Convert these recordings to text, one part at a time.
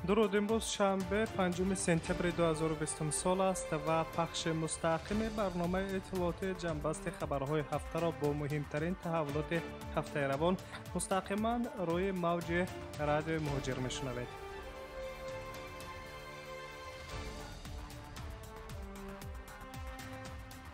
Дуруд, имрӯз шанбе, 5 сентябри 2020 сол аст ва пахши мустақими барномаи иттилоотии ҷамъбасти хабарҳои ҳафтаро бо муҳимтарин таҳаввулоти ҳафтаи равон мустақиман рӯи мавҷи радиои Муҳоҷир мешунавед.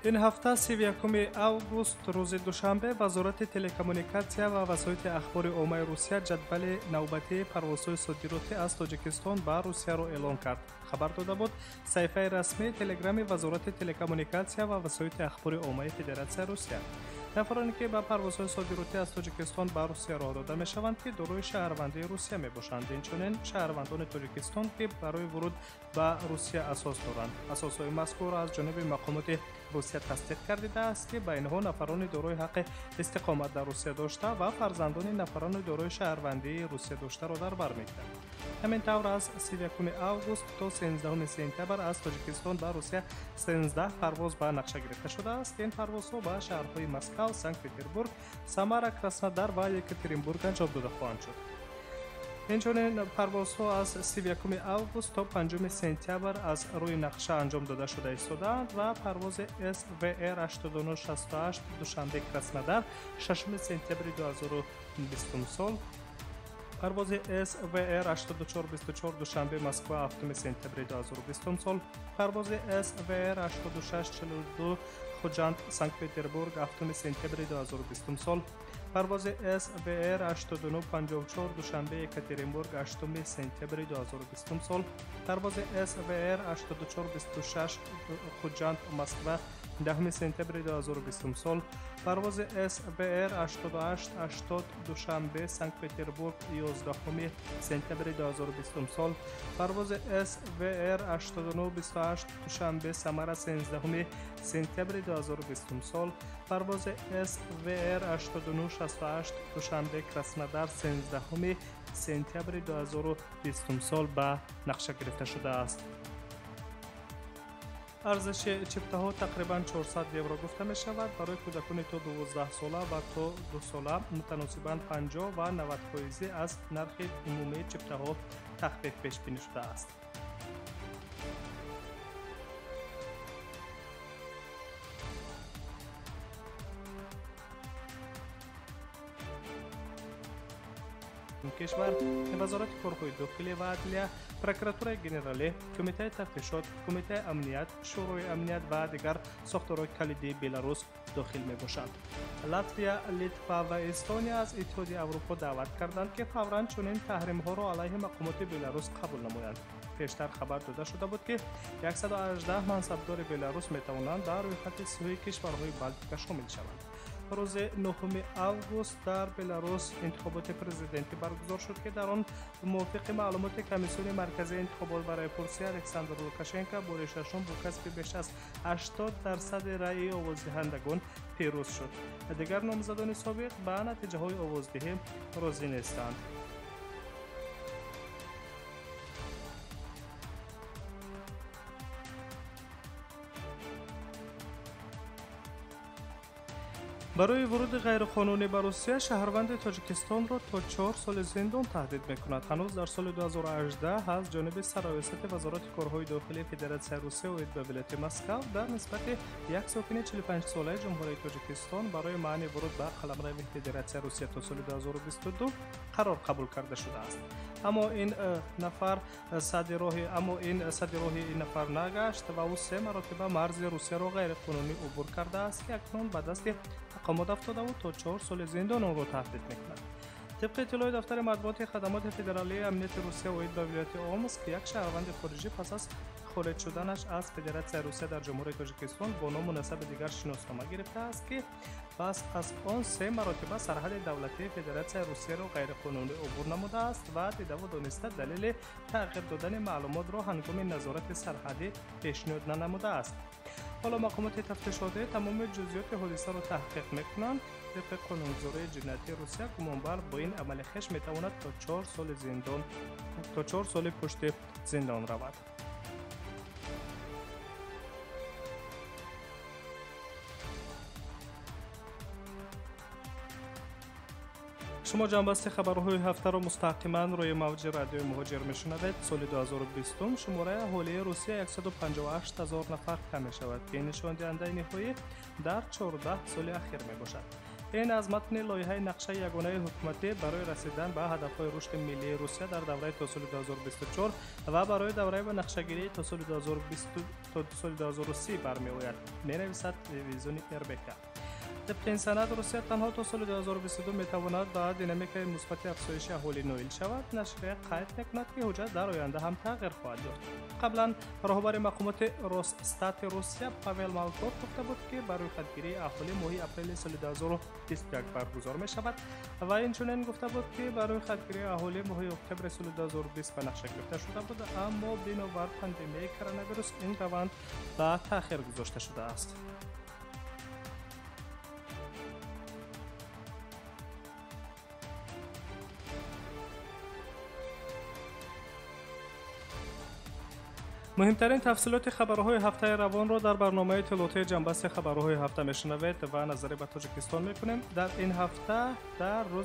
Ин ҳафта 31 август, рӯзи душанбе, Вазорати телекоммуникатсия ва васоити ахбори оммаи Русия ҷадвали навбатии парвозҳои содиротӣ аз Тоҷикистон ба Русияро эълон кард. Хабар дода буд саҳифаи расмии телеграми Вазорати телекоммуникатсия ва васоити ахбори оммаи Федератсияи Русия. Нафароне ки ба парвозҳои содиротӣ аз Тоҷикистон ба Русия роҳ дода мешаванд, ки дорои шаҳрвандии Русия мебошанд, инчунин шаҳрвандони Тоҷикистон, ки барои вуруд ба Русия асос доранд. Асосҳои мазкур аз ҷониби мақомоти Русия тасдиқ гардидааст, ки ба инҳо нафарони дорои ҳаққи истиқомат дар Русия дошта ва фарзандони нафарони дорои шаҳрвандии Русия доштаро дар бар мегирад. Ҳамин тавр, аз 31 август то 13 сентябр аз Тоҷикистон ба Русия 13 парвоз ба нақша гирифта шудааст. Ин парвозҳо ба шаҳрҳои Москва, Санкт-Петербург, Самара, Краснодар ва Екатеринбург анҷом дода хоҳанд шуд. Инчунин парвозҳо аз 31 август то 5 сентябр аз рӯи нақша анҷом дода шуда истодаанд ва парвози СВР 8968 Душанбе Краснодар 6 сентябри 2020 сол, парвози СВР 8424 Душанбе Москва 7 сентябри 2020 сол, парвози СВР 8642 Хуҷанд Санкт-Петербург 7 сентябри 2020 сол, парвози СВР 8954 Душанбе Екатеринбург 8 сентябри 2020 сол, парвози СВР 8426 Хуҷанд Москва 10 сентябри 2020 сол, парвози СВР 8880 Душанбе Санкт-Петербург 11 сентябри 2020 сол, парвози СВР 8928 Душанбе Самара 13 сентябри 2020 сол, парвози СВР 8968 Душанбе Краснодар 13 сентябри 2020 сол ба нақша гирифта шудааст. Арзиши чиптаҳо тақрибан 400 евро гуфта мешавад. Барои кӯдакони то 12 сола ва то 2 сола мутаносибан 50 ва 90 фоизӣ аз нархи умумии чиптаҳо тахфиф пешбинӣ шудааст. Кишвар, Вазорати корҳои дохилӣ ва адлия, Прокуратураи генералӣ, Кумитаи тафтишот, Кумитаи амният, Шӯрои амният ва дигар сохторҳои калидии Беларус дохил мебошанд. Латвия, Литва ва Эстония аз Иттиҳоди Аврупо даъват карданд, ки фавран чунин таҳримҳоро алайҳи мақомоти Беларус қабул намоянд. Пештар хабар дода шуда буд, ки 118 мансабдори Беларус метавонанд дар рӯйхати сиёҳи кишварҳои Балтика шомил шаванд. Рӯзи 9 август дар Беларус интихоботи президентӣ баргузор шуд, ки дар он мувофиқи маълумоти Комиссиони марказии интихобот ва раъйпурсӣ Александр Лукашенко бори шашум бо касби беш аз 80% раъи овоздиҳандагон пирӯз шуд. Дигар номзадони собиқ ба натиҷаҳои овоздиҳӣ розӣ нестанд. Барои вуруди ғайриқонунӣ ба Русия шаҳрванди Тоҷикистонро то 4 соли зиндон таҳдид мекунад. Ҳанӯз дар соли 2018 аз ҷониби сарраёсати Вазорати корҳои дохилии Федератсияи Русия оид ба вилояти Москав дар нисбати як сокини 45-солаи Ҷумҳурии Тоҷикистон барои манъи вуруд ба қаламрави Федератсияи Русия то соли 2022 қарор қабул карда шудааст. Аммо ин нафар садди роҳи ин нафар нагашт ва ӯ се маротиба марзи Русияро ғайриқонунӣ убур кардааст, ки акнун ба дасти мақомот афтодаву то 4 соли зиндон онро таҳдид мекунад. Тибқи иттилои дафтари матбуоти хадамоти федералии амнияти Русия оид ба вилояти Омск, як шаҳрванди хориҷӣ пас аз хориҷ шуданаш аз Федератсияи Русия дар Ҷумҳурии Тоҷикистон бо ному насаби дигар шиноснома гирифтааст, ки пас аз он се маротиба сарҳади давлатии Федератсияи Русияро ғайриқонунӣ убур намудааст ва дидаву дониста далели тағйир додани маълумотро ҳангоми назорати сарҳадӣ пешниҳод нанамудааст. Ҳоло мақомоти тафтишотӣ тамоми ҷузъиёти ҳодисаро таҳқиқ мекунанд. Тибқи қонунгузории ҷиноятии Русия гумонбар бо ин амали хеш метавонад то 4 соли пушти зиндон равад. Шумо ҷамъбасти хабарҳои ҳафтаро мустақиман рӯи мавҷи радиои Муҳоҷир мешунавед. Соли 2020 шумораи аҳолии Русия 158 ҳазор нафар кам мешавад, ки нишондиҳандаи ниҳоӣ дар 14 соли ахир мебошад. Ин аз матни лоиҳаи нақшаи ягонаи ҳукуматӣ барои расидан ба ҳадафҳои рушди миллии Русия дар давраи то соли 2024 ва барои давраи ба нақшагирии то соли 2030 бармеояд, менависад телевизиони РБК. Тибқи ин санад, Русия танҳо то соли 2022 метавонад ба динамикаи мусбати афзоиши аҳолӣ ноил шавад. Нашрия қайд мекунад, ки ҳуҷҷат дар оянда ҳам тағйир хоҳад ёфт. Қаблан роҳбари мақомоти Росстати Русия Павел Малков гуфта буд, ки ба рӯйхатгирии аҳолӣ моҳи апрели соли 2021 баргузор мешавад ва инчунин гуфта буд, ки ба рӯйхатгирии аҳолӣ моҳи октябри соли 2020 ба нақша гирифта шуда буд, аммо бинобар пандемияи коронавирус ин раванд ба таъхир гузошта шудааст. Муҳимтарин тафсилоти хабарҳои ҳафтаи равонро дар барномаи иттилоотии ҷамъбасти хабарҳои ҳафта мешунавед ва назаре ба Тоҷикистон мекунем. Дар ин ҳафта дар рӯз